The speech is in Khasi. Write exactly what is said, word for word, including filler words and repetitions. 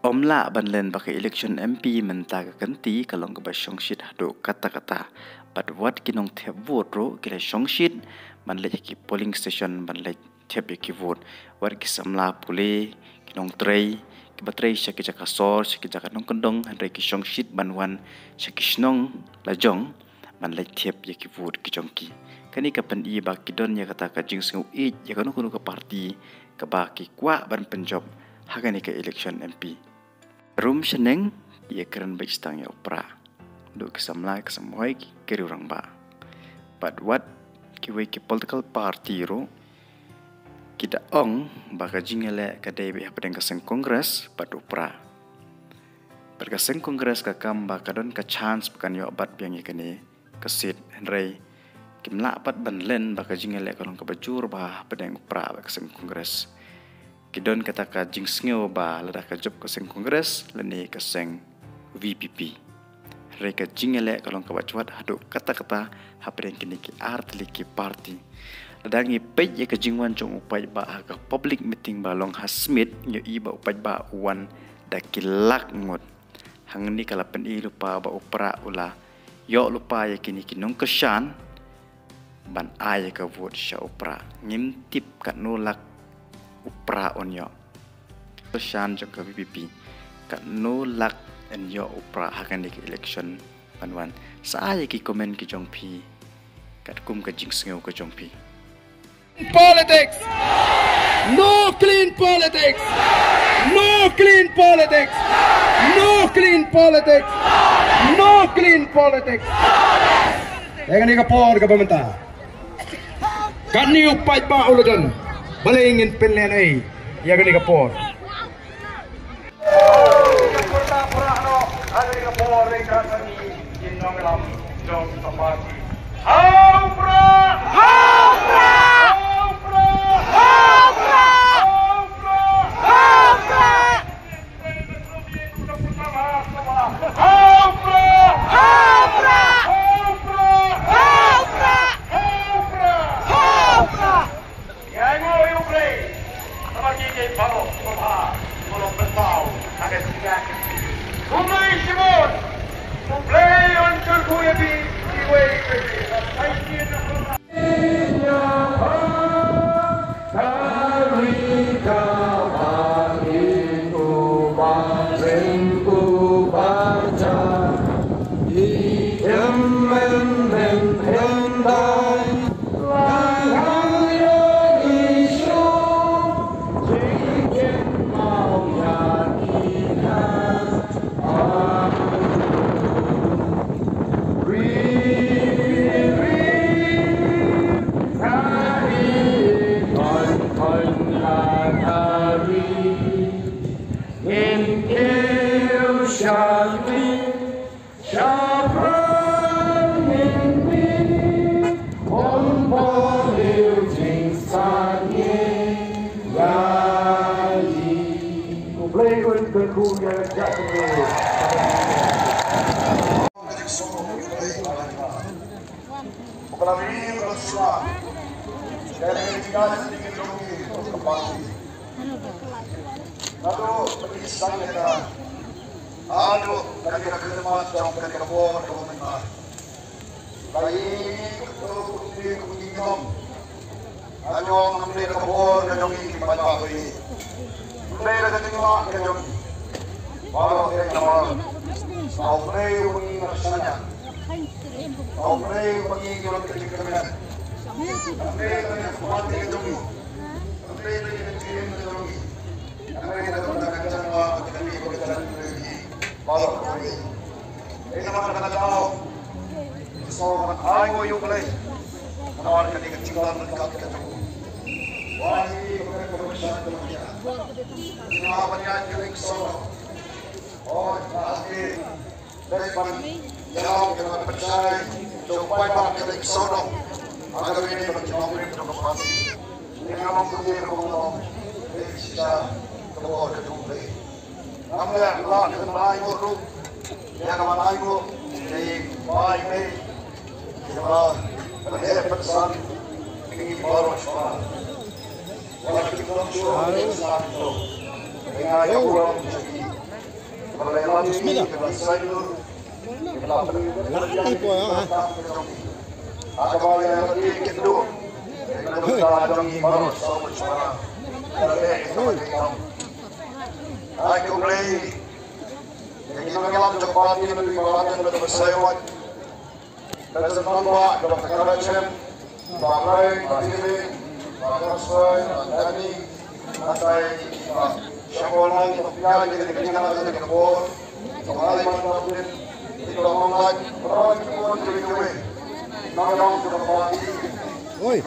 Ym lah ban len ba ka election M P mynta ka kynti ka long kaba shongshit haduh katta katta. Bad wat ki nongthep vote ruh ki la shongshit ban leit ha ki polling station ban leit thep ïa ki vote. Wat ki samla pule, ki nongtrei, kiba trei sha ki jaka sor, sha ki jaka nongkyndong, hynrei ki shongshit ban wan sha ki shnong lajong ban leit thep ïa ki vote ki jong ki. Kane ka pyni ba ki don ïa kata ka jingsngew ïeit ïa kano kano ka party kaba ki kwah ban pynjop ha kane ka election M P. Rum shaneng, ïa kren beit tang ïa u Prah. Duh ki samla, ki samhoi, ki riew rangbah. Bad wat kiwei ki political party ruh ki da ong ba ka jingïaleh ka dei beit hapdeng ka seng Congress bad u Prah. Bad ka seng Congress ka kam ba ka don ka chance ba kan ïoh bat biang ïa kane ka seat, hynrei kim lah pat ban len ba ka jingïaleh ka long kaba jur bha hapdeng u Prah bad ka seng Congress. Ki don kata ka jingsngew ba lada ka jop ka seng Congress lane ka seng V P P. Hynrei ka jingïaleh ka long kaba jwat haduh katta katta hapdeng kine ki ar tylli ki party. Lada ngi peit ïa ka jingwan jong u paidbah ha ka public meeting ba long ha Smit, ngi ïohi ba u paidbah u wan da ki lak ngut. Hangne ka la pyni lypa ba u Prah u la ïoh lypa ïa kine ki nongkyrshan ban ai ïa ka vote sha u Prah. Ngim tip katno lak u Prah un ïoh. Kyrshan jong ka V P P, katno lak yn ïoh u Prah ha kane ka election ban wan. Sa ai ïa ki comment ki jong phi katkum ka jingsngew ka jong phi. Politics. No clean politics. No clean politics. No clean politics. No clean politics. Ïa kane ka por kaba mynta, kane u paidbah u la don. Balei ngin pynlehnohei ïa kane ka por? Ïa ngo ïa U Blei. Namar ki ki baroh kiba bha, kiba long pynpaw ha ka jingïaid. Kumno i Shimon, U Blei un kyrkhu ïa phi, iwei pa iwei. Naduh pynïasang ïa ka, haduh kane ka khyrnit jong kane ka por kaba mynta. Ka ïing ka kynthei ka ïing ka jong. Ka jong ka mynta ka por ka jong ngi ki paidbah ba ïeit. Mynta ka jingma ka jong ngi. Baroh ka jingma. Ka U Blei u ngi nga sanya. Ka U Blei u ngi ki long ka jingkyrmen. Mynta ka jingma ka jong ngi. Mynta ka jingma ka jong ngi. Mynta ka jingma ka jong ngi. Baroh ka jingma. Ïa namar kata ka daw. Sngewbha ai nguh ïa U Blei. Namar kane ka jingwan ryngkat ka jong u. Wan ïa ka bynta ka bynta ka bynta. Jingwan ban ïaid ka lynti sngewbha. Oi, ba ake. Dei ban ïalam ka ban pynshai. Jong bai ba ka lynti sngewbha. Aga bini ban jingwan rim jong ka party. Ïa ka long kumne ka long. Dei shisha ka bor ka jong U Blei. Ngam leh la ka ban ai nguh ruh. Ïa ka ban ai nguh. Dei bai mei. Ïa ka ban ai pynsan. Ki baroh shuwa. Wala ki baroh shuwa. Pynsan to. Ïa ka burom jong ki. Oi.